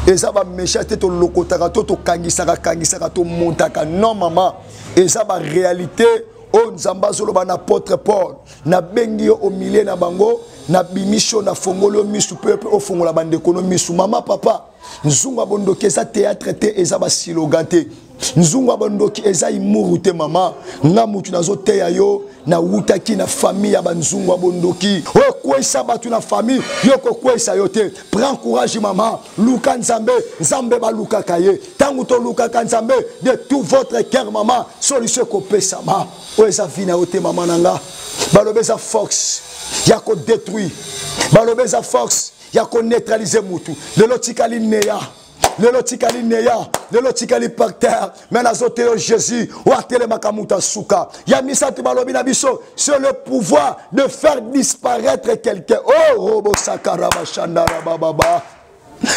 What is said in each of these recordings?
Eza ba méchant te tolokotaka to tokangisaka kangisaka tomontaka. Non mama, eza ba réalité oyo Nzambe azoloba na apôtre Paul. Nabengi yo au milieu na bango, nabimisi yo, nafongoli yo misu mpe mpe ofongola bandeko no misu. Mama, papa, nzungu ya bondoki eza théâtre te, eza ba slogan te. Nzungu ya bondoki eza imuru te mama. Nga mutu nazoteya yo, nawutaki na famille ya banzungu ya bondoki oyo ekweyisa bato na famille, yo kokweyisa yo te. Prends courage mama, luka Nzambe, Nzambe balukaka ye. Ntango tolukaka Nzambe de tout votre cœur mama, solution ekopesama. Oyo eza vie na yo te mama na nga. Balobi eza force ya kodétruire, balobi eza force ya koneutraliser mutu. Lelo tikali neya, lelo tikali neya, lelo tikali par terre. Mais nazoteyo Jésus oyo atelemaka moto asuka. Ya misato balobi na biso, c'est le pouvoir de faire disparaître quelqu'un. Oh, robo sakaraba shandara bababa.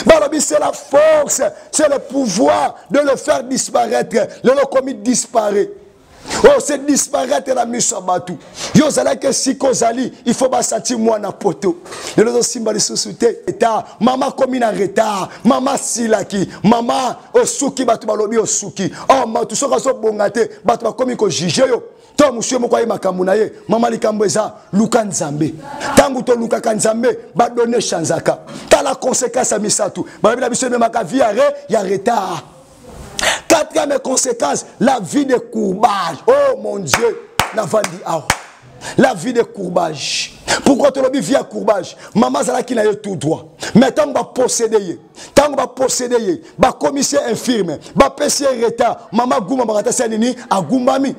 Balobi c'est la force, c'est le pouvoir de le faire disparaître. Lelo komi disparaît. Oh, c'est disparaître na miso ya bato. Yo ozalaki esika ozali, il faut basanti mwana poto. Lelo ozosimba lisusu te. Retard, mama akomi na retard, mama asilaki, mama osuki, bato balobi osuki. Oh, bato soki azobonga te, bato bakomi kojuge yo. To mosusu moko aye makambo na ye, mama likambo eza luka Nzambe. Ntango tolukaka Nzambe, badone chanzaka. Tala conséquence ya misato, balobi na biso ememaka vie ya retard. Quatrième conséquence, la vie de courbage. Oh mon Dieu, navandi awa. La vie de courbage. Pourquoi tolobi vie ya courbage? Mama azalaki na ye tout droit. Mais ntango bapossédé ye, ntango bapossédé ye, bakomisi ye infirme, bapesi ye retard, mama agumbamaka ata se nini? Agumbami.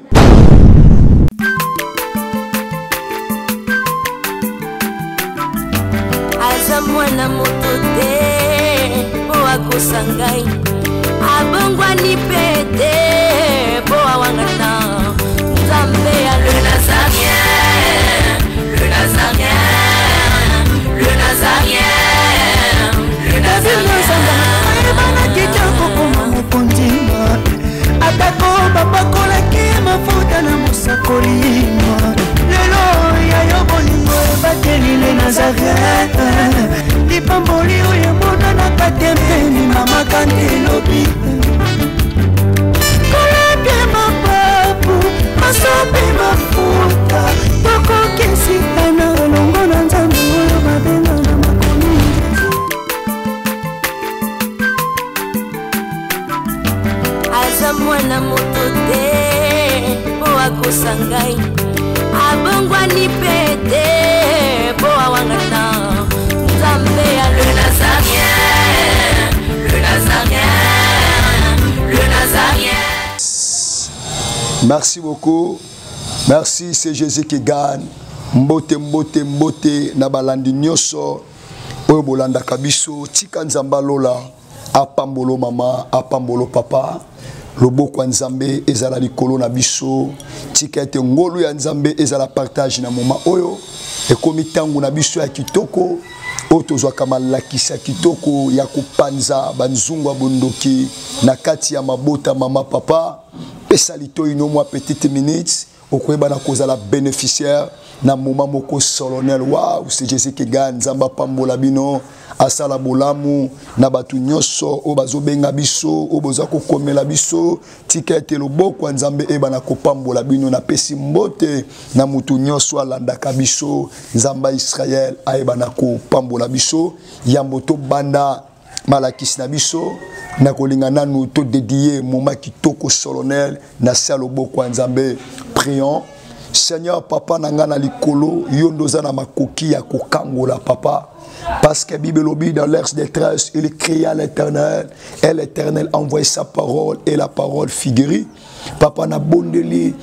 Aza mwana moto te mpo akosa ngai, abongwani mpe te mpo awangana Nzambe ya le Nazarien, le Nazarien, le Nazarien, le Nazarien. Ayebanaki te kokoma mokonzi, atako bapakolaki mafuta na mosakoli. Lelo ya yo bolingo ebateli le Nazareth, lipamboli oyo emonanaka te mpeni mama kantelobi. Kolapie mapapu masopi mafuta, tokokisitana elongo na Nzambe oyo babenga na makomi. Aza mwana moto te mpo akosa ngai, abongwani mpe te mpo awangana Nzambe ya le Nazarien, le Nazarien, le Nazarien. Merci beaucoup. Merci, c'est Jésus qui gagne. Mbote, mbote, mbote na balandi nyonso oyo bolandaka biso. Tika Nzambe alola apambolo mama, apambolo papa. Loboko ya Nzambe ezala likolo na biso. Tika ete ngolu ya Nzambe ezala partage na moma oyo ekomi ntango na biso ya kitoko oyo tozwaka malakisi ya kitoko ya kopanza banzungu ya bondoki na kati ya mabota. Mama, papa, pesa litoi no mwa petite minute, okoyeba na kozala bénéficiaire na moment moko solennel. Waouh, c'est Jésus qui gagne. Nzambe apambola bino, asala bolamu na bato nyonso oyo bazobenga biso, oyo boza kokomela biso. Tika ete loboko ya Nzambe eyeba na kopambola bino. Napesi mbote na motu nyonso alandaka biso. Nzambe ya Israël ayeba na kopambola biso. Yambo tobanda malakisi na biso, na kolinga nanu to dédier moment kitoko solennel na se ya loboko ya Nzambe. Prions. Seigneur, papa na nga na likolo, yo nde oza na makoki ya kokangola papa. Parce que Bible lobi dans l'air détresse, il cria à l'Éternel, et l'Éternel envoyait sa parole, et la parole fut guérie. Papa na bondeli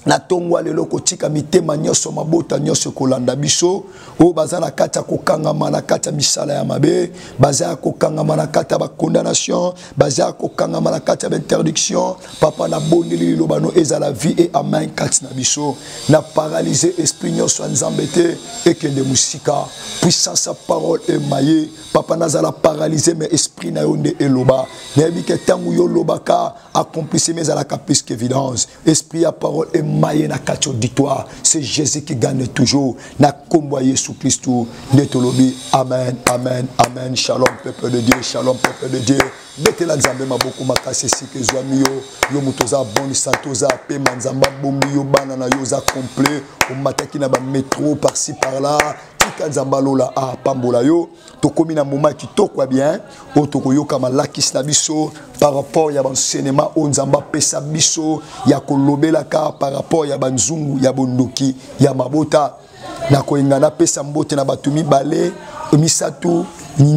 na tongo ya lelo, kotika mitema nyonso, mabota nyonso ekolanda biso, oyo baza na kati ya kokangama na kati ya misala ya mabe, baza ya kokangama na kati ya bacondamnation, baza ya kokangama na kati ya bainterdiction. Papa na bondeli liloba no ezala vie et amen kati na biso. Na paralyse esprit nyonso ya Nzambe te ekende mosika. Puissance ya parole emaye. Papa nazala paralyse, mais esprit na yo nde eloba. Nayebi ke ntango yo olobaka, accomplissement ezalaka plus qu'évidence. Esprit ya parole emaye. Mema ye na kati auditoire. C'est Jésus qui gagne toujours. Na kombo ya Yesu Kristu nde tolobi amen, amen, amen. Shalom peuple de Dieu, shalom peuple de Dieu. Betela Nzambe maboko makasi esika ezwami yo. Yo moto oza bonne santé, oza pema, Nzambe abombi yo, bana na yo oza complet, omataki na ba metro par-ci par-là. Tika Nzambe alola apambola yo. Tokomi na moment kitoko ya bien oyo tokoyoka malakisi na biso par rapport ya baenseignement oyo Nzambe apesa biso ya kolobelaka par rapport ya banzungu ya bondoki ya mabota. Nakoyenga napesa mbote na bato mibale misato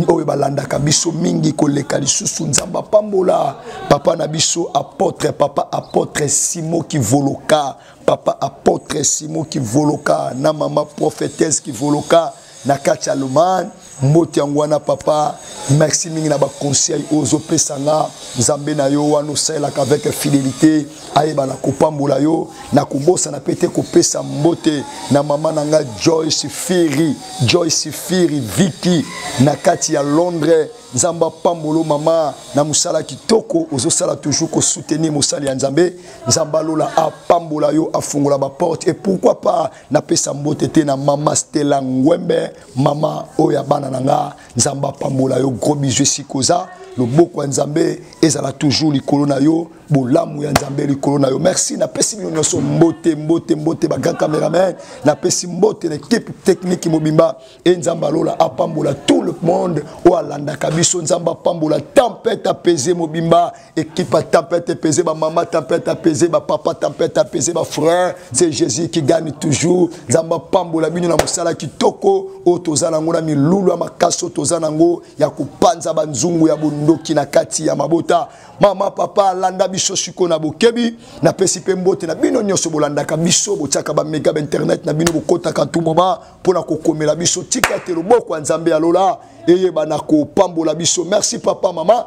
oyo balandaka biso mingi koleka lisusu. Nzambe apambola papa na biso apôtre, papa apôtre Simo Kivoloka, papa apôtre Simo Kivoloka na mama prophétesse Kivoloka na kati ya Allemagne. Mbote yango wana papa, merci mingi na ba conseil oyo ozopesa nga. Nzambe na yo wana osalelaka avec fidélité, ayeba na kopambola yo. Na kobosana pe te kopesa mbote na mama na nga Joyce Firi, Joyce Firi Vicky na kati ya Londres. Nzambe apambolo mama na mosala kitoko ozosala, toujours ko soutenir mosali ya Nzambe. Nzambe alola apambola yo, afungola ba porte. Et pourquoi pas napesa mbote te na mama Stella Ngwembe, mama oyo ya bana na nga. Nzambe apambola yo, gros bisous esika oza. Loboko ya Nzambe ezala toujours likolo na yo, bolamu ya Nzambe likolo na yo. Merci, napesi bino nyonso mbote, mbote, mbote ba grand cameraman, napesi mbote na équipe technique mobimba. E Nzambe alola apambola tout le monde oyo alandaka biso. Nzambe apambola tempête apaisée mobimba, équipe à tempête apaisée, ba mama tempête apaisée, ba papa tempête apaisée, ba frère. C'est Jésus qui gagne toujours. Nzambe apambola bino na mosala kitoko oyo toza nango na milulu ya makasi oyo toza nango ya kopanza banzungu ya bondoki na kati ya mabota. Mama papa landa biso siko na bokebi. Napesi pe mbote na bino nyonso bolandaka biso, botiaka ba mega ba internet na bino, bokotaka tout moment mpona kokomela biso. Tika te loboko ya Nzambe ya lola eyeba na kopambola biso. Merci papa mama,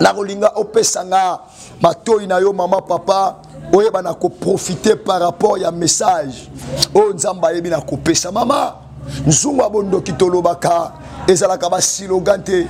nakolinga opesa nga matoi na yo mama papa, oyeba na koprofite par rapport ya message oyo Nzambe ayebi na kopesa. Mama, nzungu ya bondoki tolobaka ezalaka ba slogan te.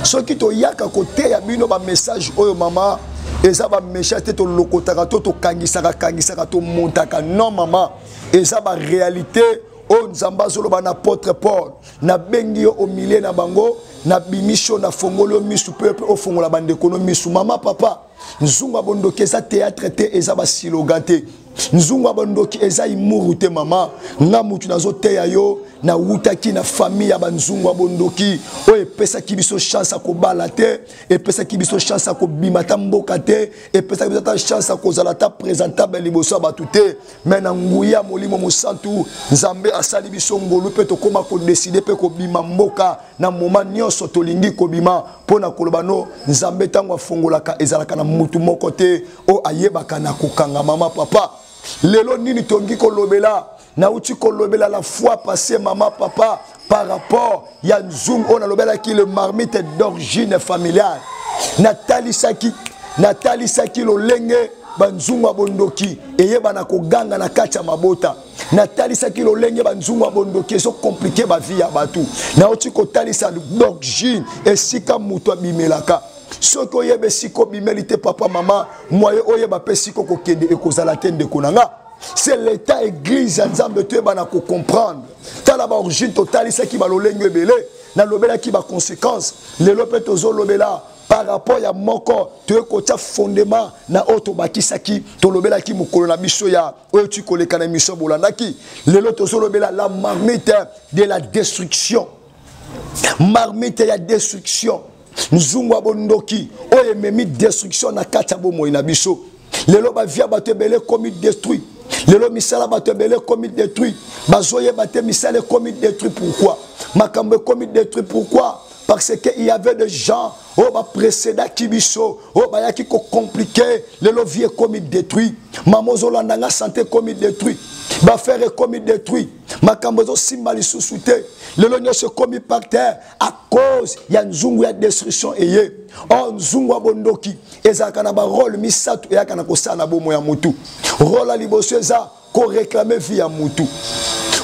Soki toyaka koteya bino ba message oyo mama, eza ba message te tolokotaka to tokangisaka kangisaka tomontaka. Non mama, eza ba réalité oyo Nzambe azoloba na apôtre Paul. Nabengi yo au milieu na bango, nabimisi yo, nafongoli yo misu mpe mpe ofongola bandeko no misu. Mama papa, nzungu ya bondoki eza théâtre te, eza ba slogan te. Nzungu ya bondoki eza imuru te mama. Nga mutu nazoteya yo, nawutaki na famille ya banzungu ya bondoki oyo epesaki biso chance ya kobala te, epesaki biso chance ya kobima ata mboka te, epesaki biso ata chance ya kozala ata présentable liboso ya bato te. Mais na nguya molimo mosantu, Nzambe asali biso ngolu mpe tokóma kodeside mpe kobima mboka na moment nyonso tolingi kobima. Mpo na koloba no, Nzambe ntango afungolaka ezalaka na mutu moko te oyo ayebaka na kokanga. Mama papa, lelo nini tongi kolobela? Nauti kolobela la fois passée mama papa par rapport ya nzungu oyo nalobelaki le marmite d'origine familiale. Natalisaki lolenge banzungu ya bondoki eyebana koganga na kati ya mabota. Natalisaki lolenge banzungu ya bondoki ezokomplike ba vie ya bato. Nauti kotalisa d'origine esika moto abimelaka. Soki oyeba esika obimeli te papa mama, moye oyeba mpe esika okokende ekozala te ndeko na nga. C'est l'état église ya Nzambe toyeba na kocomprendre. Tala ba origine totalisaki ba lolenge ebele, nalobelaki ba conséquences. Lelo mpe tozolobela par rapport ya moko toye kotia fondement na oyo tobakisaki, tolobelaki mokolo na biso ya oyo ti koleka na émission bolandaki. Lelo tozolobela la marmite de la destruction, marmite ya destruction, nzungu ya bondoki oyo ememi destruction na kati ya bomoi na biso. Lelo ba vie ya bato ebele ekomi détruit, lelo misala bato ebele ekomi détruit, bazoyeba te misala ekomi détruit pourquoi, makambo ekomi détruit pourquoi. Parce que il y avait des gens oyo ba précédaki biso, oyo bayaki ko compliquer. Lelo vie ekomi détruit, mama ozolanda nga, santé ekomi détruit, ba affaire ekomi détruit, makambo ezosimba lisusu te. Lelo nyonso ekomi par terre à cause ya nzungu ya destruction eye. Or nzungu ya bondoki ezalaka na ba rôle misato eyaka na kosala na bomoi ya motu. Rôle ya liboso eza koréclame vie ya mutu.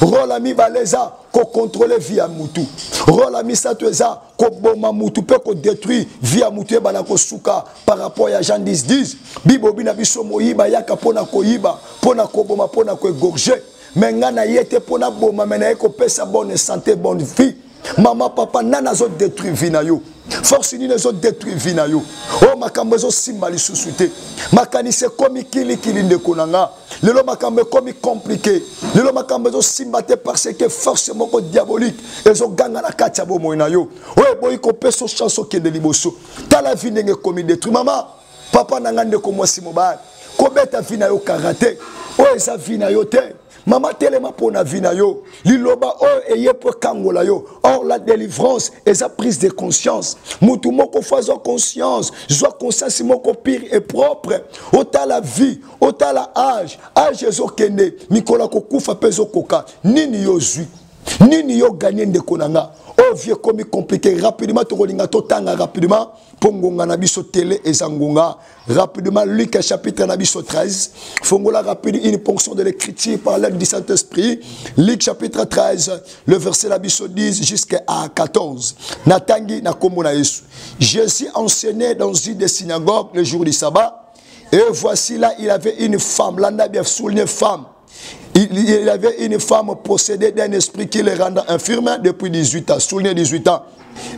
Role ya mibale eza kocontrole vie ya mutu. Role ya misato eza koboma mutu mpe kodétruire vie ya mutu ebanda kosuka par rapport ya Jean 10 10. Bibobi na biso moyiba yaka mpo na koyiba, mpo na koboma, mpo na koégorge. Me ngai na ye te mpo na boma, me naye kopesa bonne santé, bonne vie. Mama, papa, nani azodétruire vie na yo? Force nini ezodétruire vie na yo? Oyo makambo ezosimba lisusu te, makanisi ekomi kilikili. Ndeko na nga, lelo makambo ekomi compliqué, lelo makambo ezosimba te parce que force moko diabolique ezoganga na kati ya bomoi na yo, oyo eboyi kopesa chance okende liboso. Tala vie ndenge ekomi détruit. Mama, papa na nga, ndeko mwasi, mobali, kobeta vie na yo karate, oyo eza vie na yo te. Mama, telema mpo na vie na yo. Liloba oyo eye mpo ekangola yo. Or la délivrance eza prise de conscience. Mutu moko fo azwa conscience, zwa conscience moko pire et propre. Otala vie, otala âge, âge ezokende, mikolo ya kokufa mpe ezokoka. Nini yo zwi? Nini yo ganye? Ndeko na nga, oyo vie ekomi compliqué. Rapidement, tokolinga totanga rapidement mpo ngonga na biso tele eza ngonga. Rapidement, Luc chapitre na biso 13. Fongola rapide, une ponction de l'écriture par l'aide du Saint-Esprit. Luc chapitre 13, le verset na biso 10 jusqu'à 14. Natangi na kombo na Yesu. Jésus enseignait dans une des synagogues le jour du sabbat, et voici là il avait une femme. Landa bien, souligné femme. Il avait une femme possédée d'un esprit qui le rendait infirme depuis 18 ans. Souligné 18 ans.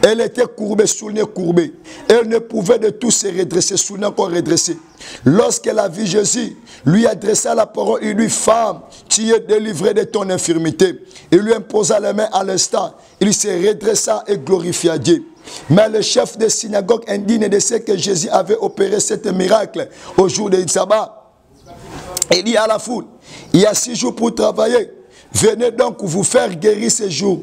Elle était courbée, soulignée courbée. Elle ne pouvait de tout se redresser, soulignée encore redresser. Lorsqu'elle a vu Jésus, lui adressa la parole, il lui: femme, tu es délivrée de ton infirmité. Il lui imposa les mains à l'instant. Il se redressa et glorifia Dieu. Mais le chef de synagogue, indigne de ce que Jésus avait opéré cet miracle au jour du sabbat, il dit à la foule: il y a 6 jours pour travailler. Venez donc vous faire guérir ces jours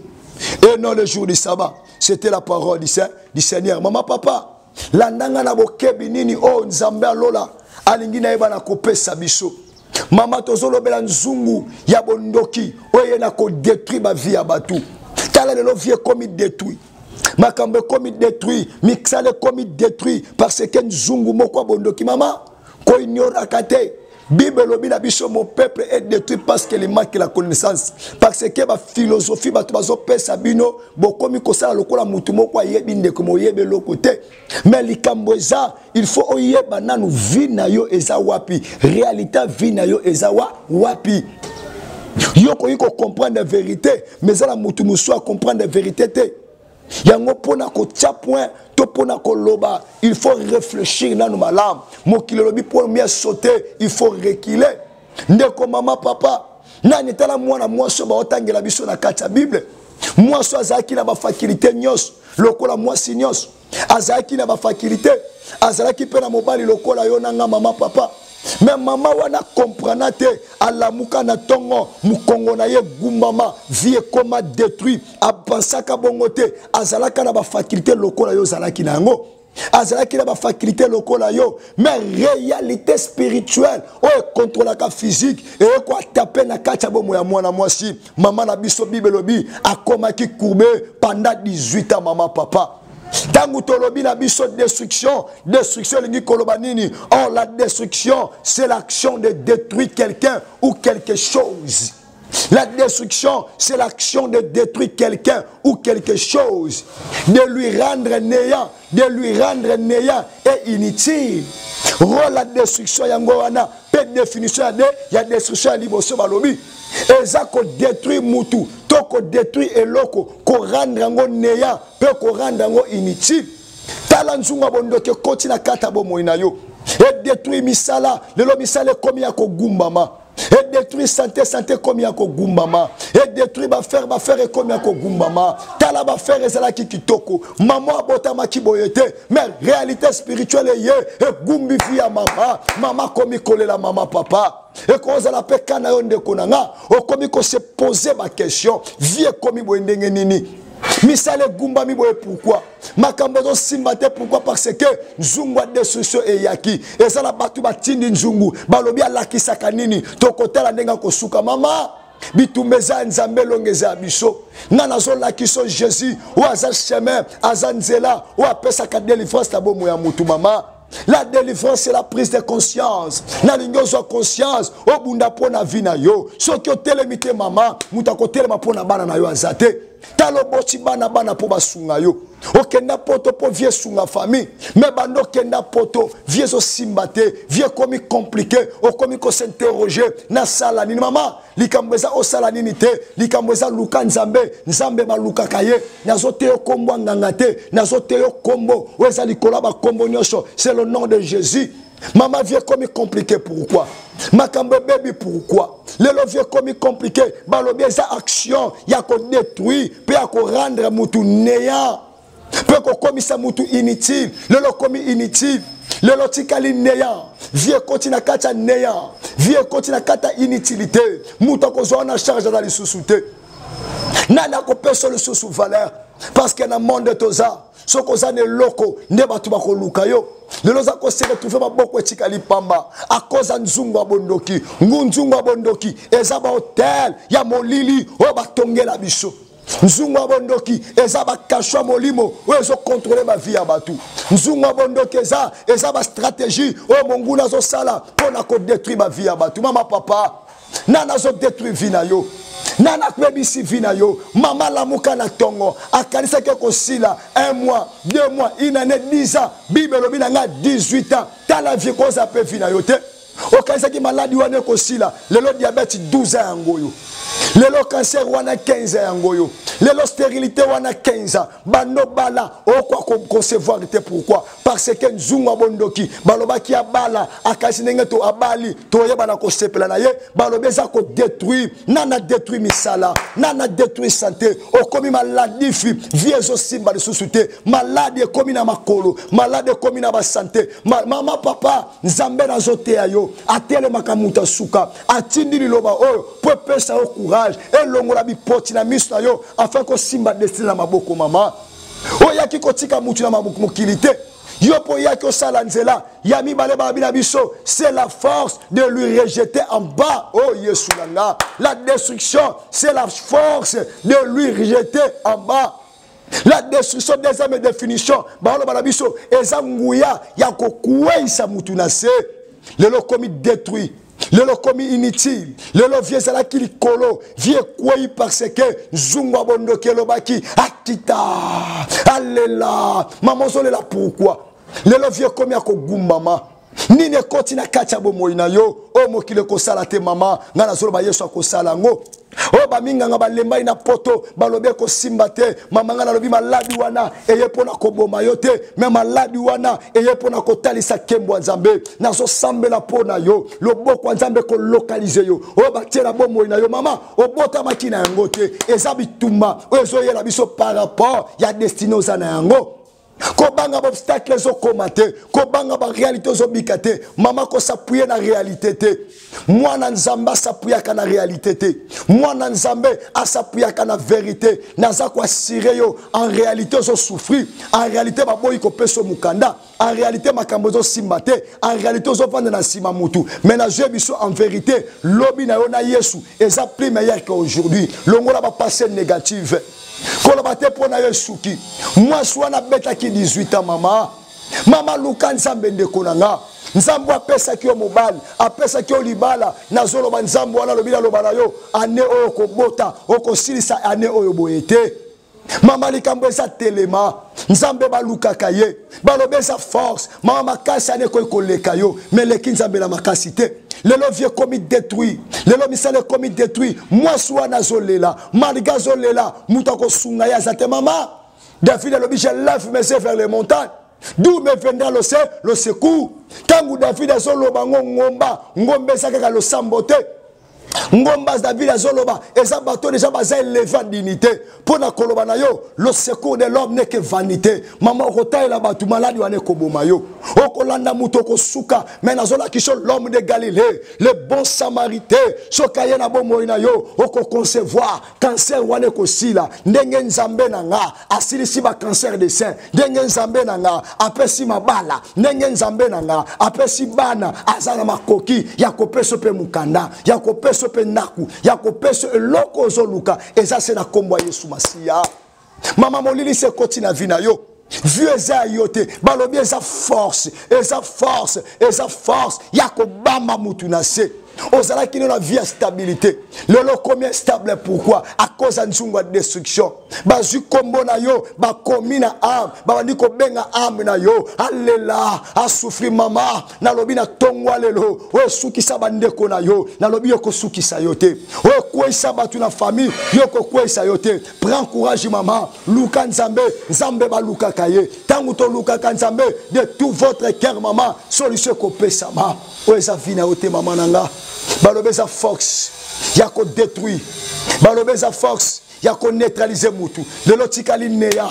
et non le jour du sabbat. C'était la parole du Seigneur. Maman, papa, landanga na bokebi nini oyo Nzambe alola alingi nayeba na kopesa biso. Mama, tozolobela nzungu ya bondoki oyo ye na kodétruire bavie ya bato. Tala lelo vie ekomi détruit, makambo ekomi détruit, misala ekomi détruit parce que nzungu moko ya bondoki. Mama, koignoraka te. Bible elobi na biso: mon peuple est détruit parce qu'il manque la connaissance. Parce que baphilosophie bato bazopesa bino, bokomi kosala lokola motu moko ayebi. Ndeko, moyebi eloko te, mais likambo eza, il faut oyeba nanu vie na yo eza wapi, réalité vie na yo eza wa wapi. Yo koki kocomprendre vérité, mais eza na motu mosusu acomprendre vérité te. Yango mpona kotia point to mpona koloba, il faut réfléchir nanu malamu. Mokili elobi: mpo mieux sauter, il faut reculer. Ndeko mama, papa, nani? Tala mwana mwasi oyo baotangela biso na kati ya Bible. Mwasi oyo azalaki na bafaculté nyonso lokola mwasi nyonso, azalaki na bafaculté, azalaki mpe na mobali lokola yo na nga. Mama, papa, me mama wana comprena te. Alamuka na ntongo, mokongo na ye egumbama, vie ekoma détruit. Apansaka bongo te. Azalaka na bafaculté lokola yo ozalaki na yango, azalaki na bafaculté lokola yo, mais réalité spirituelle oyo ekontrolaka physique eye koatape na kati ya bomoi ya mwana mwasi. Mama na biso, Bible elobi akomaki courbe pendant 18 ans. Mama, papa, ntango tolobi na biso destruction, destruction elingi koloba nini? Or la destruction, c'est l'action de détruire quelqu'un ou quelque chose. La destruction, c'est l'action de détruire quelqu'un ou quelque chose, de lui rendre néant, de lui rendre néant et inutile. Rôle la destruction yango wana. Pe définition ya de ya destruction ya liboso, balobi eza kodétruire mutu to kodétruire eloko, korendre yango néant mpe korendre yango inutile. Tala nzungu ya bondoki ekoti na kati ya bomoi na yo, edétruire misala. Lelo misala ekomi ya kogumbama. Edétruire santé, santé ekomi ya kogumbama. Edétruire baaffaires, baaffaires ekomi ya kogumbama. Tala, baaffaires ezalaki kitoko, mama abotamaki boye te, mais réalité spirituelle eye egumbi vie ya mama. Mama akomi kolela. Mama, papa, ekozala mpe ka na yo. Ndeko na nga, okomi kose poser baquestion: vie ekomi boye ndenge nini? Misala egumbami boye pourquoi? Makambo ezosimba te pourquoi? Parce que nzungu ya destruction eyaki. Eza na bato batindi nzungu, balobi alakisaka nini, tokotala ndenge akosuka. Mama, bitumba eza ya Nzambe, elongo eza ya biso. Nga nazolakisa Jésus oyo aza chemin, aza nzela oyo apesaka délivrance na bomoi ya motu. Mama, La délivrance, c'est la prise de conscience. Nalingi ozwa conscience, obunda mpo na vie na yo. Soki otelemi te mama, moto akotelema mpo na bana na yo aza te. Tala oboti bana bana mpo basunga yo. Okenda poto mpo vie esunga famille, mais banda okenda poto, vie ezosimba te, vie ekomi compliqué, okomi ko s'interroger, nasala nini mama? Likambo eza osala nini te, likambo eza luka Nzambe, Nzambe balukaka ye. Nazoteya yo kombo ya nganga te, nazoteya yo kombo oyo eza likolo ya bakombo nyonso, c'est le nom de Jésus. Mama, vie ekomi compliqué, pourquoi? Makambo ebebi, pourquoi? Lelo vie ekomi compliqué, balobi eza action ya kodétruire mpe ya korendre mutu néant mpe kokomisa mutu inutile. Lelo okomi inutile, lelo otikali néant, vie ekoti na kati ya néant, vie ekoti na kati ya inutilité. Moto akozwa wana charge aza lisusu te, nani akopesa lisusu valeur? Parce que na monde toza, soki oza na eloko nde bato bakoluka yo. Lelo oza kose retrouve maboko etikali pamba akoza nzungu ya bondoki. Ngu nzungu ya bondoki eza bahotel ya molili oyo batongela biso. Nzungu ya bondoki eza bakasho ya molimo oyo ezokontrole bavi ya bato. Nzungu ya bondoki eza bastratégie oyo monguna azosala mpo na kodétruire bavi ya bato. Mama, papa, nani azodétruire vie na yo? Nani akbebisi vie na yo? Mama, lamuka na ntongo, akanisaki ekosila 1 mois, 2 mois, une année, 10 ans. Bible elobi na nga 18 ans. Tala vie koza mpe vie na yo te. Okanisaki maladi wana ekosila, lelo diabète 12 ans yango oyo, lelo cancer wana 15 ans yango oyo, lelo stérilité wana 15 ans. Bando bala okwa concevoir te, pourquoi? Parce que nzungu ya bondoki balobaki abala, akasi ndenge to abali, toyeba na kosepela na ye. Balobi eza kodétruire. Nana détruire misala, nana détruire santé, okomi maladifi, vie ezosimba lisusu te, maladi ekomi na makolo, maladi ekomi na basante. Mama, papa, Nzambe nazoteya yo, atelemaka moto asuka, atindi liloba oyo mpo epesa yo courage, elongola bipoti na miso na yo afin kosimba destine na maboko. Mama, oyaki kotika mutu na mokili te, yo mpo oyaki osala nzela ya mibale. Balobi na biso, c'est la force de lui rejeter en bas. Oh Yesu na nga, la destruction, c'est la force de lui rejeter en bas. La destruction, deuxième définition, baloba na biso eza nguya ya kokweyisa mutu na se. Lelo komi détruit, lelo komi inutile, lelo vie ezalaki likolo, vie ekwei parce que nzungu ya bondoki elobaki akita alela. Mama, ozolela pourquoi? Lelo vie ekomi ya kogumbama. Nini ekoti na kati ya bomoi na yo oyo mokili ekosala te? Mama, ngai nazoloba, Yesu akosala yango. Oyo baminganga balembai na poto, balobi ekosimba te. Mama, ngai nalobi, maladi wana eye mpo na koboma yo te, me maladi wana eye mpo na kotalisa nkembo ya Nzambe. Nazosambela mpo na yo, loboko ya Nzambe kolokalize yo. Oyo batie na bomoi na yo, mama, obotamaki na yango te, eza bitumba oyo ezoyela biso par rapport ya destine oza na yango. Kobanga baobstacle ezokoma te, kobanga baréalité ozobika te. Mama, kosappuye na réalité te. Mwana Nzambe asapuyaka na réalité te, mwana Nzambe asapuyaka na vérité. Naza koassurer yo, en réalité ozosouffrir, en réalité baboyi kopesa mokanda, en réalité makambo ezosimba te, en réalité ozovanda na nsima mutu, mais nazwi biso en vérité, lobi na yo na Yesu eza plus meilleur qu'aujourd'hui. Longola bapassé négative, koloba te mpo na yo esuki. Mwasi wana abetaki 18 ans. Mama, mama, luka Nzambe. Ndeko na nga, Nzambe apesaki yo mobali, apesaki yo libala. Nazoloba, Nzambe wana alobi naloba na yo, ane oyo okobota, okosilisa ane oyo boye te. Mama, likambo eza telema. Nzambe balukaka ye. Balobi eza force. Mama, makasi ane ekoki koleka yo, me eleki Nzambe na makasi te. Lelo vie ekomi détruit, lelo misala ekomi détruit. Mwasi wana azolela, malgré azolela, moto akosunga ye aza te. Mama, David alobi: je lève mes yeux vers les montagnes, d'où me viendra le secours? Ntango David azoloba ngo, ngomba, ngomba eza kaka losambo te. Ngomba David azoloba eza bato deja baza élevé en dignité. Mpo na koloba na yo, le secours de l'homme n'est que vanité. Mama, okotalela bato, maladi wana ekoboma yo, okolanda moto, okosuka. Me nazolakisa l'homme de Galilée, le bon samaritain, soki aye na bomoi na yo, okoconcevoir, cancer wana ekosila. Ndenge Nzambe na nga asilisi bacancer de sein, ndenge Nzambe na nga apesi mabala, ndenge Nzambe na nga apesi bana, aza na makoki ya kopesa mpe mokanda, ya kopesa mpe ndako, ya kopesa eloko ozoluka. Eza se na nkombo ya Yesu Masiya. Mama, molilisi ekoti na vie na yo. Vie eza ya yo te. Balobi eza force, eza force, eza force ya kobamba mutu na se. Ozalaki no na vie ya stabilité, lelo okomi instable. Pourquoi? À cause ya nzungu ya destruction. Bazwi kombo na yo, bakomi na ame, babandi kobenga ame na yo, alela, asouffrir. Mama, nalobi na tongwa lelo, oyo esukisa bandeko na yo, nalobi yo kosukisa yo te. Oyo ekweyisa bato na famille, yo kokweyisa yo te. Prends courage mama, luka Nzambe, Nzambe balukaka ye. Ntango tolukaka Nzambe de tout votre cœur mama, solution ekopesama. Oyo eza vie na yo te mama na nga. Balobi eza force ya kodétruire, balobi eza force ya koneutraliser mutu. Lelo tikali neya,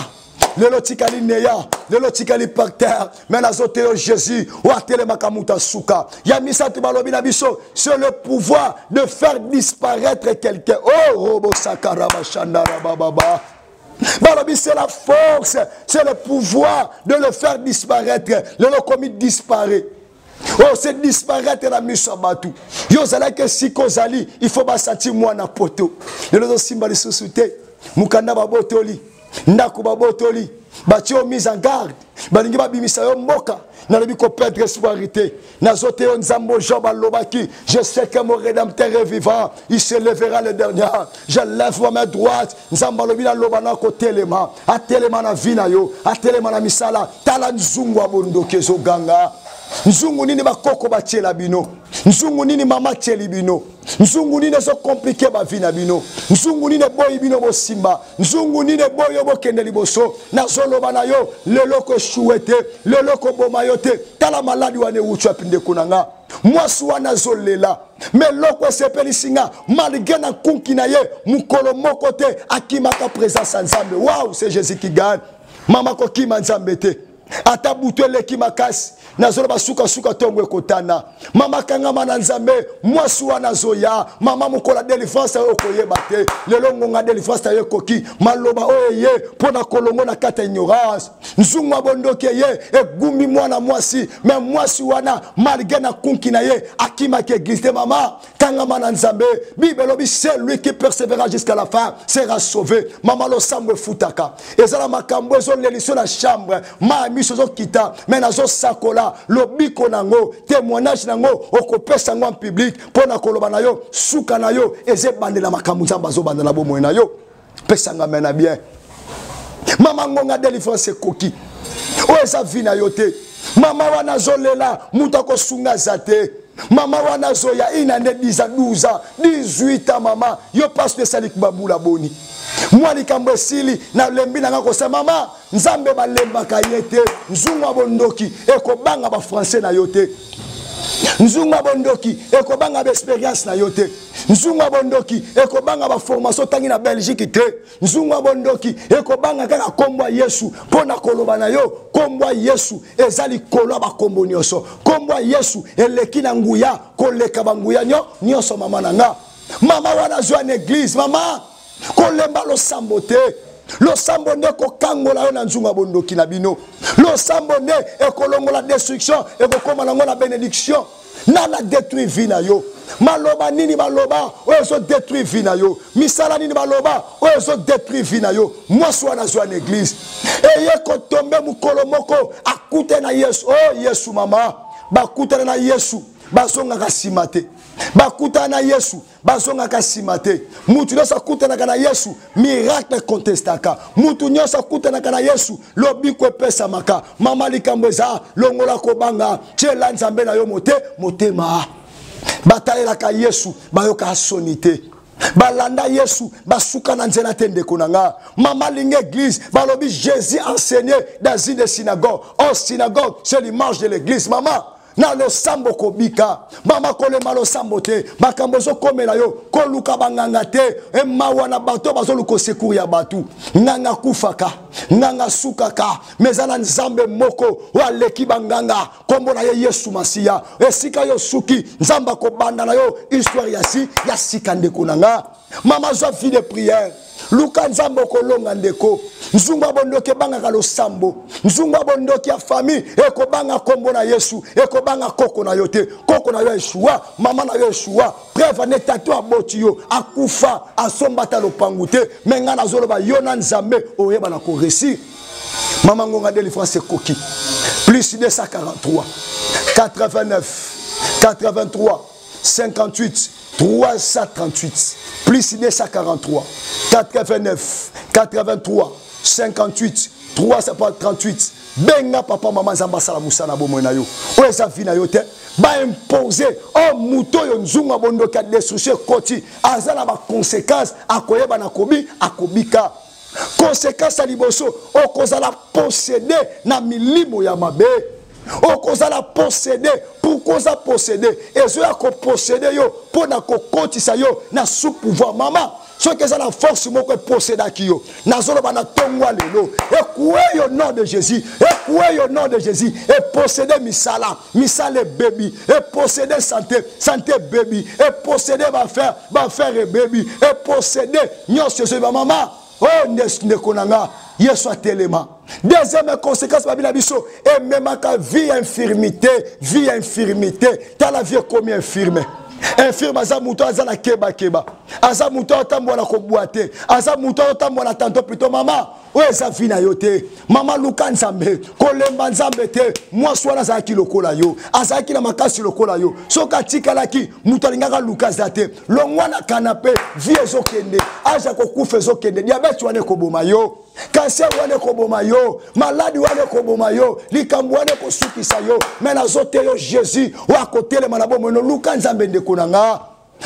lelo tikali neya, lelo tikali par terre. Mais nazoteyo Jésus oyo atelemaka moto asuka. Ya misato balobi na biso, c'est le pouvoir de faire disparaître quelqu'un. Oh, robosakarabashandarabababa. Balobi c'est la force, c'est le pouvoir de le faire disparaître. Lelo komi disparaît. Oh, c'est disparaître na miso ya bato. Yo ozalaki esika ozali, il faut basanti mwana poto. Lelo ozosimba lisusu te, mokanda babotoli, ndako babotoli, batie yo mise en garde, balingi babimisa yo mboka. Nalobi koperdre espoir te. Nazote yo Nzambe Job alobaki, je sais que mon rédempteur est vivant, il se lèvera le dernier. Je lève ma main droite. Nzambe alobi naloba na kotelema, atelema na vie na yo, atelema na misala. Tala nzungu ya bondoki ezoganga. Nzungu nini bakoko batiela bino? Nzungu nini mama atieli bino? Nzungu nini ezokomplike bavi na bino? Nzungu nini eboyi bino bosimba? Nzungu nini eboyi yo bokende liboso? Nazoloba na yo lelo koeshuwe te, lelo koboma yo te. Tala maladi wana ewuti wapi ndeko na nga? Mwasi wana azolela, me eloko esepelisi nga, malgre na nkunki na ye, mokolo moko te akimaka présence ya Nzambe. Waouh, c'est Jésus qui gagne. Mama kokima Nzambe te, ata butu eleki makasi, nazoloba sukasuka ntongo ekotana. Mama kangama na Nzambe. Mwasi wana azoya, mama, mokolo ya délivrance oyo okoyeba te. Lelo ngonga délivrance na yo ekoki. Maloba oyo eye mpo na kolongo na kati ya ignorance. Nzungu ya bondoki eye egumbi mwana mwasi, me mwasi wana malgre na kunki na ye akimaki église te. Mama kangama na Nzambe. Bible elobi celui qui persévérera jusqu'à la fin sera sauvé. Mama, losambo efutaka. Eza na makambo ezoleliso na chambre, ma miso ezokita, me nazosakola lobiko nango, témoignage nango okopesa yango en public mpo na koloba na yo suka na yo eza ebandela makambo Nzambe azobanda na bomoi na yo. Pesanga me na bien. Mama, ngonga délivrance ekoki. Oyo eza vie na yo te. Mama wana azolela, moto akosunga aza te. Mama wana azoya ina nde 10 ans, 12 ans, 18 ans. Mama, yo mpasi esali babula boni? Mwa likambo esili, nalembi nanga kosa. Mama, Nzambe balembaka ye te. Nzungu ya bondoki ekobanga bafrançais na yo te. Nzungu ya bondoki ekobanga baexpérience na yo te. Nzungu ya bondoki ekobanga baformation otangi na Belgique te. Nzungu ya bondoki ekobanga kaka kombo ya Yesu. Mpo na koloba na yo, kombo ya Yesu eza likolo ya bakombo nyonso. Kombo ya Yesu eleki na nguya koleka banguya nyonso. Mama na nga, mama wana azwa na église. Mama, kolemba losambo te. Losambo nde ekokangola yo na nzungu ya bondoki na bino. Losambo nde ekolongola destruction, ekokóma nango na bénédiction. Nana détruire vie na yo? Maloba nini baloba oyo ezodétruire vie na yo? Misala nini baloba oyo ezodétruire vie na yo? Mwasi wana azwa na église, eye kotombe mokolo moko akute na Yesu. Oh Yesu, mama, bakutana na Yesu bazongaka nsima te. Bakutana na Yesu bazongaka nsima te. Mutu nyonso akutanaka na Yesu, miracle contestaka. Mutu nyonso akutanaka na Yesu, lobiko epesamaka. Mama, likambo eza longola kobanga, tiela Nzambe na yo motema. Batalelaka Yesu, bayokaka soni te. Balanda Yesu, basuka na nzela te. Ndeko na nga, mama, linga église. Balobi Jésus enseignait dans une synagogue. Or synagogue, c'est l'image de l'église. Mama, na losambo kobika. Mama, kolema losambo te. Makambo ezokomela yo, koluka banganga te. Emawa na bato bazoluka secours ya bato. Nganga akufaka, nganga asukaka, me eza na Nzambe moko oyo aleki banganga, nkombo na ye Yesu Masiya. Esika yo suki, Nzambe akobanda na yo histoire ya si ya sika. Ndeko na nga, mama, zwa vie de prière, luka Nzambe, okolonga. Ndeko, nzungu ya bondoki ebangaka losambo. Nzungu ya bondoki ya famille ekobanga nkombo na Yesu, ekobanga koko na yo te. Koko na yo eshua, mama na yo eshua. Preuve ane, tato aboti yo akufa, asomba ata lopangu te. Me ngai nazoloba, yo na Nzambe oyeba na koresir. Mama ngonga délivrance ekoki. Plus 243 89 83 58 338 plus 243 89 83 58 338. Benga papa mama Nzambe asala mosala na bomoi na yo. Oyo eza vie na yo te. Ba imposer o moto oyo nzunga bondoki ya destruction ekoti, aza na ba conséquences, akoyeba na kobi akobika. Conséquence ya liboso, okozala possédé na milimo ya mabe. Okozala possédé. Pourquoi oza possédé? Ezoya kopossédé yo mpo na kokotisa yo na sous pouvoir. Mama, soki eza na force moko epossédaki yo, nazoloba na ntongo ya lelo, ekwe yo nom de Jésus, ekwe yo nom de Jésus. Epossédé misala, misala ebebi. Epossédé santé, santé ebebi. Epossédé baaffaire, baaffaire ebebi. Epossédé nyonso ezoyeba. Mama oyo ndeko na nga, Yesu atelema. Deuxième conséquence, babi na biso ememaka vie ya infirmité. Vie ya infirmité, tala vie ekomi infirme. Infirme aza moto aza na kebakeba, aza moto aotambola na kobwa te, aza moto aotambola na tanto plutôt. Mama, oyo eza vie na yo te. Mama, luka Nzambe, kolemba Nzambe te. Mwasi wana azalaki lokola yo, azalaki na makasi lokola yo. Soki atikalaki, moto alingaka luka aza te. Longwa na canapé, vie ezokende, âge ya kokufa ezokende. Diabète wana ekoboma yo, cancer wana ekoboma yo, maladie wana ekoboma yo, likambo wana ekosukisa yo. Me nazote yo Jésus oyo akotelema na bomoi no. Luka Nzambe, ndeko na nga.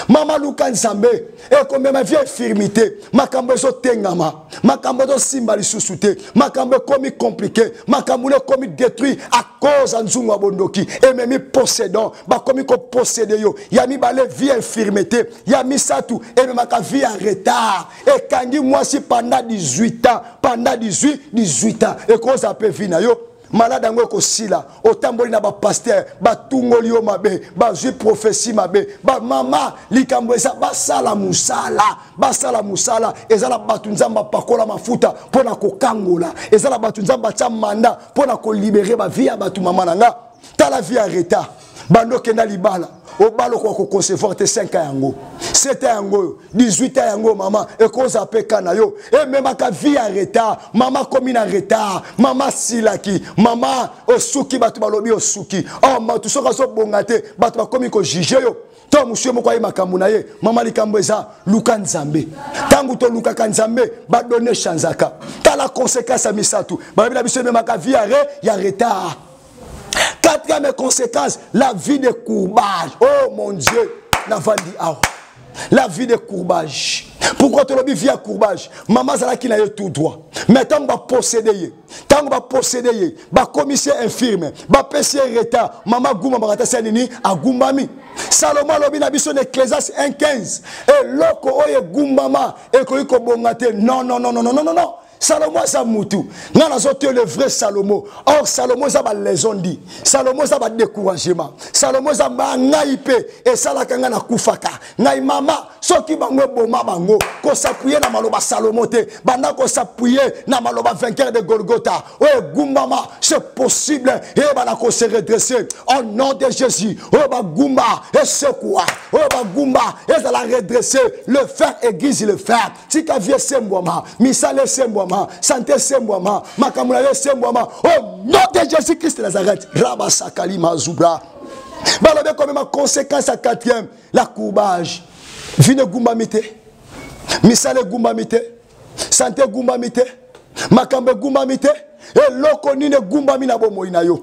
Mama, luka Nzambe. Ekomema vie infirmité. Makambo ezotengama, makambo ezosimba lisusu te, makambo ekomi compliqué, makambo ekomi détruit à cause ya nzungu ya bondoki ememi possédant, bakomi koposséder yo. Ya mibale, vie infirmité. Ya misato, ememaka vie ya retard. Ekangi mwasi pendant 18 ans, pendant 18 ans. Ekozala mpe vie na yo. Malade yango ekosila. Otamboli na bapasteur, batungoli yo mabe, bazwi prophétie mabe. Bamama, likambo eza basala mosala, basala mosala. Eza na bato Nzambe apakola mafuta mpo na kokangola, eza na bato Nzambe atya mandat mpo na kolibérer bavie ya bato. Mama na nga, tala vie ya retard. Bando okenda libala, obala, okoka koconcevoir te. 5 ans yango, 7 ans yango oyo, 18 ans yango. Mama, ekozala mpe ka na yo. Ememaka vie ya retard. Mama akomi na retard, mama asilaki, mama osuki, bato balobi osuki. Or bato soki azobonga te, bato bakomi kojuger yo to mosu ye moko aye makambo na ye. Mama, likambo eza luka Nzambe. Ntango tolukaka Nzambe, badonnées echangeaka. Tala conséquence ya misato, balobi na biso ememaka vie ya retard. Quatrième conséquence, la vie de courbage. Oh mon Dieu, navandi awa. La vie de courbage. Pourquoi tolobi vie ya courbage? Mama azalaki na ye tout droit. Mais ntango baposséder ye, ntango baposséder ye, bakomisi ye infirme, bapesi ye retard, mama agumbamaka te. Asa nini? Agumbami. Salomo alobi na biso na Ecclésiaste 1:15, eloko oyo egumbama ekoki kobonga te. Non, non, non, non, non, non, non. Salomo aza mutu nga nazoteyo le vrai Salomo. Or Salomo eza baleçon di Salomo, eza badécouragement. Salomo eza ngai mpe esalaka ngai nakufaka ngai. Mama, soki bango eboma bango, kos'appuyer na maloba Salomo te, banda kos'appuyer na maloba vainqueur de Golgotha. Oyo egumbama, c'est possible eyebana kose redresser au nom de Jésus. Oyo bagumba esekwa, oyo bagumba ezala redresser. Le fer aiguise le fer. Tika vie esembwama, misala esembwama, santé esembwama, makambo na yo esembwama au nom de Jésus Christ de Nazareth. Rabasakali mazubra. Balobi ekomema conséquence ya quatrième, la courbage. Vie egumbami te, misala egumbami te, santé egumbami te, makambo egumbami te. Eloko nini egumbami na bomoi na yo?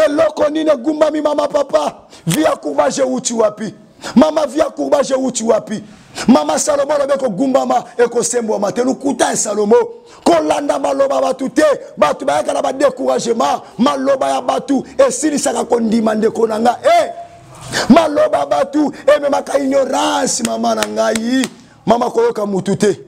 Eloko nini egumbami? Mama, papa, vie ya courbage euti wapi? Mama, vie ya courbage euti wapi? Mama, Salomo alobi ekogumbama, ekosembwama te. Lukuta ya Salomo. Kolanda maloba bato te. Bato bayaka na badécouragement. Maloba ya bato esilisaka kondima, ndeko na nga. E maloba bato ememaka ignorance. Mama na ngai, mama, koyoka mutu te,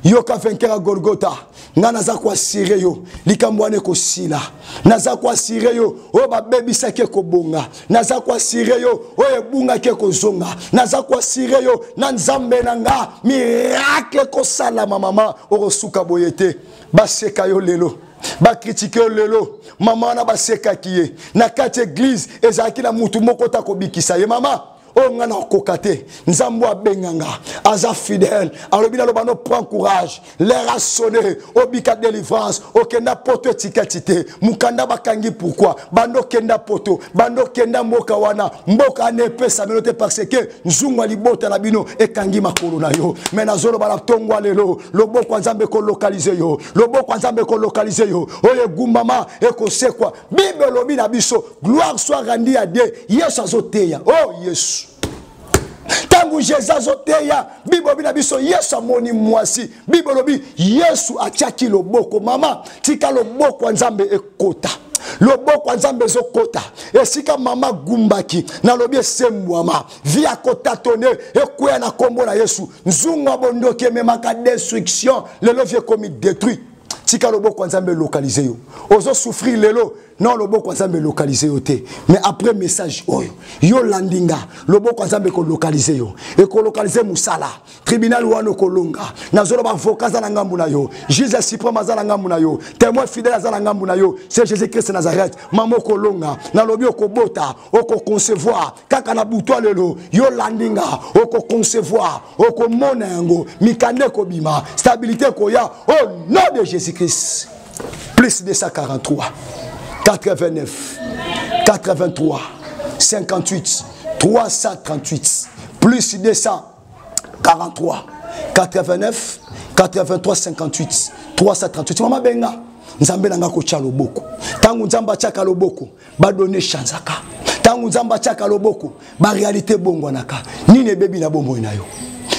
yoka vainqueur ya Golgota. Ngai naza koassurer yo, likambo wana ekosila. Naza koassurer yo, oyo babebisaki ekobonga. Naza koassurer yo, oyo ebungaki ekozonga. Naza koassurer yo na Nzambe na nga, miracle ekosalama. Mama, okosuka boye te. Baseka yo lelo, bacritiquer yo lelo. Mama wana basekaki ye na kati église, ezalaki na mutu moko ta kobikisa ye. Mama. Oyo nga nakoka te. Nzambe abenga nga, aza fidèle. Alobi naloba no, prends courage, l'heure a sonné. Obika délivrance. Okenda poto etiketi te, mokanda bakangi. Pourquoi? Bando okenda poto, bando okenda mboka wana, mboka wana epesamelo te, parce que nzungu ya libota na bino ekangi makolo na yo. Me nazoloba na ntongo ya lelo, loboko ya Nzambe ekolokalize yo, loboko ya Nzambe ekolokalize yo. Oyo egumbama ekosekwa. Bible elobi na biso, gloire soit rendue à Dieu. Yesu azoteya. Oh Yesu, ntango Jésus azoteya, Bible elobi na biso, Yesu amoni mwasi. Bible elobi Yesu atiaki loboko. Mama, tika loboko ya Nzambe ekota. Loboko ya Nzambe ezokota esika mama gumbaki. Nalobi esembwama, vi ya kotatone ekweya na nkombo na Yesu. Nzungu ya bondoki ememaka destruction, lelo vi ekomi détruit. Tika loboko ya Nzambe elokalize yo. Ozosouffrir lelo, non, loboko ya Nzambe elokalize yo te. Mais après message oyo yo landi nga, loboko ya Nzambe ekolokalize yo, ekolokalize mosala, tribunal wana okolonga. Nazoloba, avocat aza na ngambu na yo, juge suprême aza na ngambu na yo, témoin fidèle aza na ngambu na yo, c'est Jésus Christ Nazareth. Mama, okolonga. Nalobi okobota, okoconcevoir kaka na butu ya lelo. Yo landi nga, okoconcevoir, okomona yango, mikanda ekobima, stabilité ekoya au nom de Jésus Christ. Plus 243 89 83 58 338, plus 243 89 83 58 338. Mama, benga Nzambe na nga kotya loboko. Ntango Nzambe atiaka loboko, badone chanzaka. Ntango Nzambe atiaka loboko, baréalité ebongwanaka. Nini ebebi na bomoi na yo?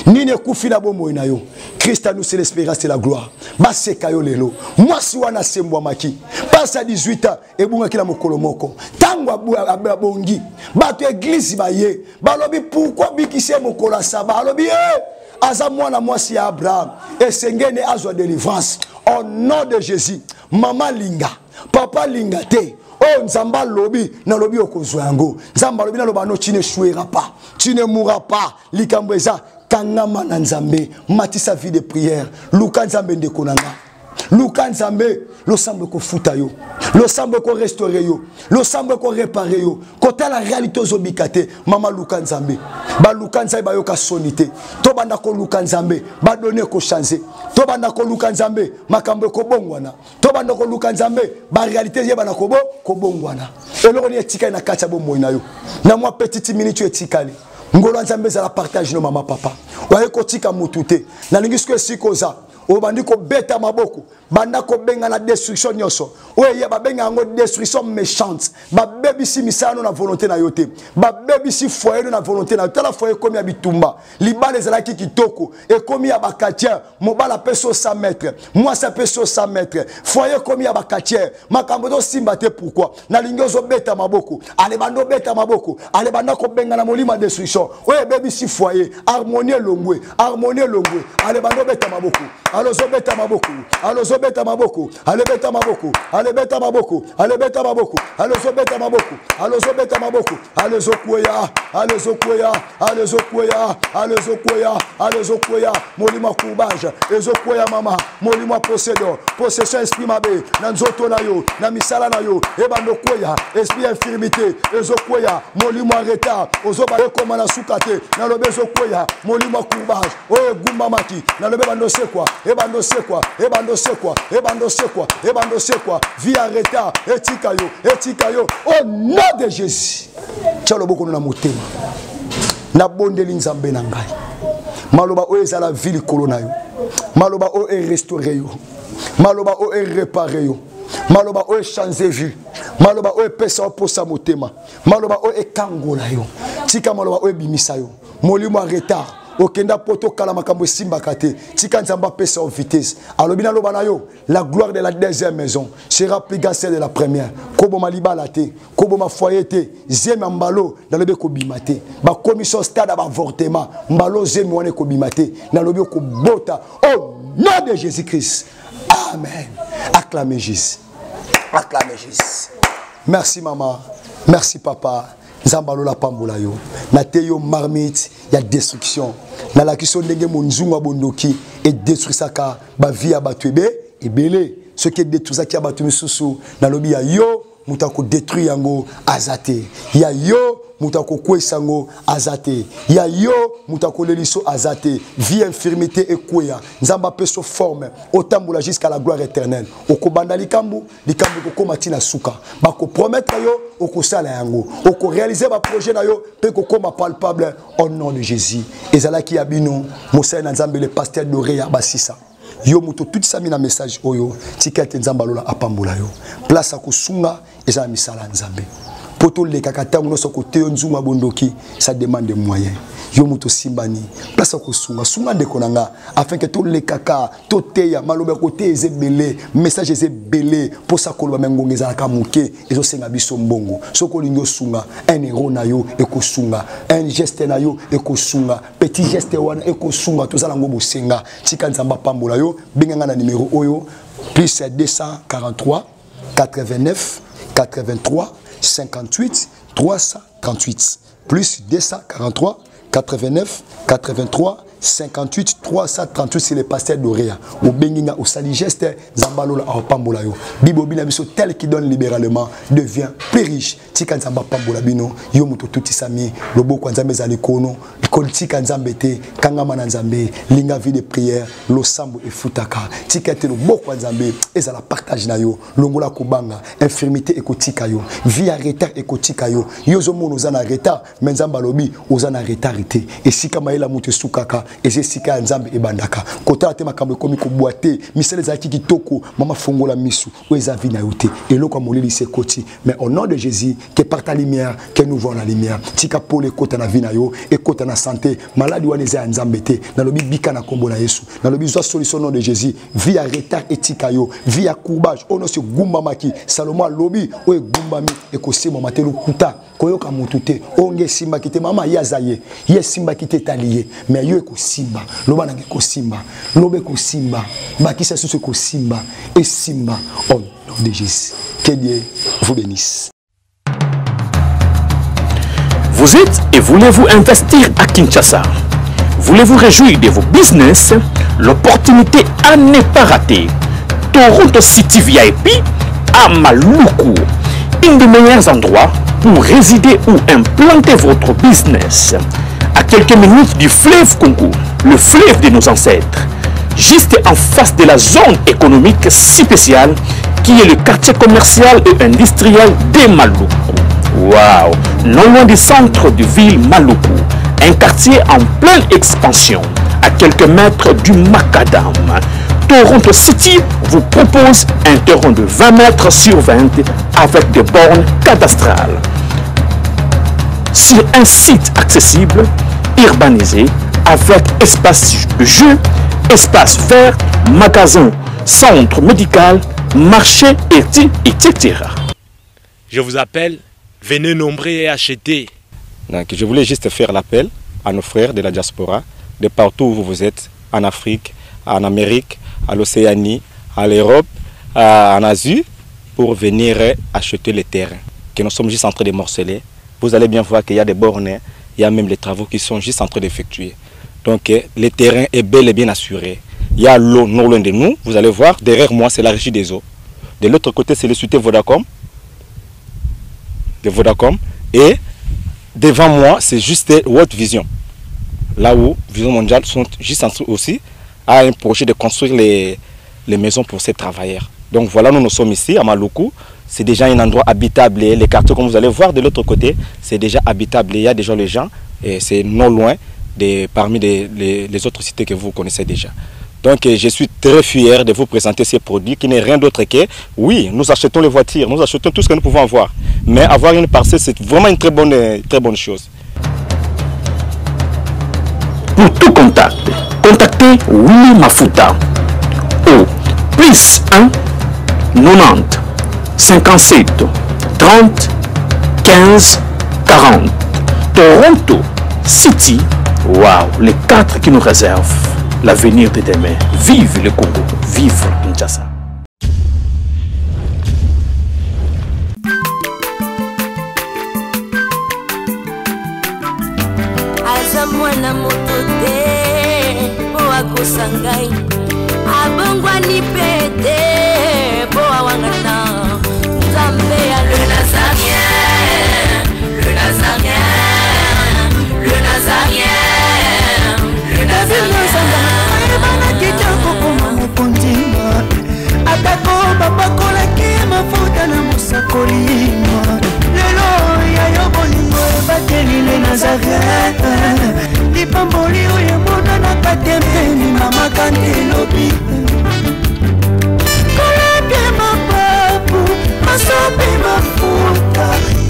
Nini ekufi na bomoi na yo? Christ à nous, c'est l'espérance et la gloire. Baseka yo lelo. Mwasi wana asembwamaki, mpasi ya 18 ans ebungaki na mokolo moko. Ntango abongi, bato ya eglize baye, balobi: "Pourquoi bikisi ye mokolo ya saba?" Alobi e aza mwana mwasi ya Abraham, esengeni azwa délivrance au nom de Jésus. Mama linga, papa linga te, oyo Nzambe alobi, nalobi okozwa yango. Nzambe alobi naloba no, tu n'échoueras pas, tu ne mourras pas. Likambo eza, kangama na Nzambe, matisa vie de prière, luka Nzambe. Ndeko na nga, luka Nzambe. Losambo ekofuta yo, losambo ekorestaure yo, losambo ekorepare yo. Kotala réalité ozobika te, mama, luka Nzambe. Baluka Nzambe, bayoka soni te. Tobanda koluka Nzambe, badone ekochange. Tobanda koluka Nzambe, makambo ekobongwana. Tobanda koluka Nzambe, baréalité eyebana kobo kobongwana. Eloko nini etikali na kati ya bomoi na yo? Na mwa petite minute oyo etikali, ngolo ya Nzambe ezala partage no. Mama, papa, oye kotika motu te. Nalingi soki esika oza, obandi kobeta maboko, banda kobenga na destruction nyonso oyo eye. Babenga yango destruction méchante. Babebisi misala no na volonté na yo te, babebisi foyer no na volonté na yo. Tala, foyer ekomi ya bitumba. Libala ezalaki kitoko, ekomi ya bakatiere. Mobali apesi yo 100 mètre, mwasi apesi yo 100 mètre, foyer ekomi ya bakatiere, makambo ezosimba te. Pourquoi? Nalingi ozobeta maboko. Ale, banda obeta maboko. Ale, banda kobenga na molimo ya destruction oyo ebebisi foyer, harmonie elongwe, harmonie elongwe. Ale, banda obeta maboko. Ale, ozobeta maboko. Ale, ozobeta maboko. Ale, beta maboko. Ale, beta maboko. Ale, beta maboko. Ale, ozobeta maboko. Ale, ozobeta maboko. Ale, ezokweya. Ale, ezokweya. Ale, ezokweya. Ale, ezokweya. Ale, ezokweya. Molimo ya courbage ezokweya, mama. Molimo ya possédon, possession, esprit mabe na nzoto na yo, na misala na yo, ebanda okweya. Esprit ya infirmité ezokweya. Molimo ya retard ozoba ekoma na suka te, nalobi ezokweya. Molimo ya courbage oyo egumbamaki, nalobi ebanda osekwa, ebanda osekwa, ebanda osekwa, ebanda osekwa, ebanda osekwa. Vie ya retard etika yo, etika yo au nom de Jésus. Tia loboko no na motema. Nabondeli Nzambe na ngai, maloba oyo ezala vi likolo na yo, maloba oyo erestaure yo, maloba oyo erepare yo, maloba oyo echange vie, maloba oyo epesa yo posa motema, maloba oyo ekangola yo. Tika maloba oyo ebimisa yo molimo ya retard. Okenda po tokala, makambo esimbaka te. Tika Nzambe apesa yo vitesse. Alobi naloba na yo, la gloire de la deuxième maison sera plus grande celle de la première. Koboma libala te, koboma foyer te. Zemi ya mbalo, nalobi ekobima te. Bakomi so stade ya baavortement, mbalo zemi wana ekobima te. Nalobi okobota au nom de Jésus Christ. Amen. Acclamez Jésus, acclamez Jésus. Merci mama, merci papa. Nzambe alola pambola yo. Nateyi yo marmite ya destruction, nalakisi yo ndenge monzungu ya bondoki edétruisaka bavie ya bato ebe ebele. Soki edétruisaki ya bato misusu, nalobi ya yo. moto akodétruire yango aza te. Ya yo moto akokweyisa yango aza te. Ya yo moto akoleliso aza te. Vie infirmité ekweya. Nzambe apeso forme otambola jusqu'à la gloire éternelle. Okobanda likambo, likambo ekokóma ntina suka. Bakopromettre yo okosala yango, okoréaliser baprojet na yo mpe ekokóma palpable au nom de Jésus. Ezalaki ya bino mosali na Nzambe, le pasteur Doré ya Basisa. Yo moto otutisami na message oyo, tika ete Nzambe alola apambola yo. Place ya kosunga eza na misala ya Nzambe. Mpo tolekaka ntango nyonso koteyo nzungu ya bondoki, ça demande de moyens. Yo moto osimbani place ya kosunga, sunga ndeko na nga afin ke tolekaka toteya maloba ya koteya eza ebele, message eza ebele, mposa koloba me ngonga ezalaka moke, ezosenga biso mbongo. Soki olingi osunga, 1 euro na yo ekosunga, un geste na yo ekosunga, petit geste wana ekosunga, tozala yango bosenga. Tika Nzambe apambola yo. Benganga na numero oyo plus 243 89 83 58 338, plus 243 89 83 58 338. C'est le pasteur Doréa. Obenginga osali geste, Nzambe alola apambola yo. Bibo bina biso, tel qui donne libéralement devient plus riche. Tika Nzambe apambola bino. Yo moto tutisami loboko Nzambe ezali kono. Tika Nzambe te, kangama na Nzambe, linga vie de prière, losambo efutaka. Tika te loboko Nzambe ezala partage na yo. Longola kobanga, infirmité ekotika yo, vie ya retard ekotika yo. Yo ozomona oza na retard, mais Nzambe alobi oza na retard te. Esika mayela moto esukaka eza esika ya Nzambe ebandaka. Kotala te makambo ekomi kobwa te, misala ezalaki kitoko, mama fongola misu, oyo eza vie na yo te. Eloko ya molelisi ekoti, mais au nom de Jésus, que par ta lumière que nous voyons la lumière. Tika pole ekota na vie na yo, ekota na santé. Maladi wana eza ya Nzambe te. Nalobi bika na kombo na Yesu, nalobi zwa solution au nom de Jésus. Vie ya retard etika yo, vie ya courbage oyo nyonso egumbamaki. Salomo alobi oyo egumbami ekosemwama te. Lokuta koyoka motu te, oyo nge esimbaki te, mama ye aza ye, ye esimbaki te, etali ye, mais yo ekosimba. Loba nanga ekosimba, loba ekosimba, bakisa susu ekosimba, esimba au nom de Jésus. Que Dieu vous bénisse. Vous êtes et voulez-vous investir à Kinshasa? Voulez-vous réjouir de vos business? L'opportunité à ne pas rater. Toronto City VIP à Maluku. Un des meilleurs endroits pour résider ou implanter votre business. À quelques minutes du fleuve Congo, le fleuve de nos ancêtres. Juste en face de la zone économique si spéciale qui est le quartier commercial et industriel de Maluku. Waouh! Non loin du centre de ville Maluku, un quartier en pleine expansion, à quelques mètres du Macadam. Toronto City vous propose un terrain de 20 mètres sur 20 avec des bornes cadastrales. Sur un site accessible, urbanisé, avec espace de jeu, espace vert, magasin, centre médical, marché, etc. Je vous appelle, venez nombreux et achetez. Donc, je voulais juste faire l'appel à nos frères de la diaspora, de partout où vous êtes, en Afrique, en Amérique, à l'Océanie, à l'Europe, en Asie, pour venir acheter les terrains que nous sommes juste en train de morceler. Vous allez bien voir qu'il y a des bornes, il y a même les travaux qui sont juste en train d'effectuer. Donc le terrain est bel et bien assuré. Il y a l'eau non loin de nous, vous allez voir, derrière moi c'est la régie des eaux. De l'autre côté c'est le cité Vodacom, de Vodacom. Et devant moi c'est juste World Vision. Là où Vision Mondiale sont juste en dessous aussi à un projet de construire les maisons pour ces travailleurs. Donc voilà, nous, nous sommes ici à Maluku. C'est déjà un endroit habitable. Les quartiers, comme vous allez voir de l'autre côté, c'est déjà habitable. Il y a déjà les gens et c'est non loin de, parmi les autres cités que vous connaissez déjà. Donc je suis très fier de vous présenter ces produits qui n'est rien d'autre que, oui, nous achetons les voitures, nous achetons tout ce que nous pouvons avoir. Mais avoir une parcelle, c'est vraiment une très bonne chose. Pour tout contact, contactez Willy Mafuta au plus 1 90 57 30 15 40. Toronto City, waouh, les quatre qui nous réservent l'avenir de demain. Vive le Congo, vive Kinshasa. Aza mwana moto te mpo akosa ngai, abongwani pe te mpo awangana Nzambe ya. Lipamboli oyo emonanaka te mpe limamaka nde lobi. Kolapie mapapu, maso mpe mafuta.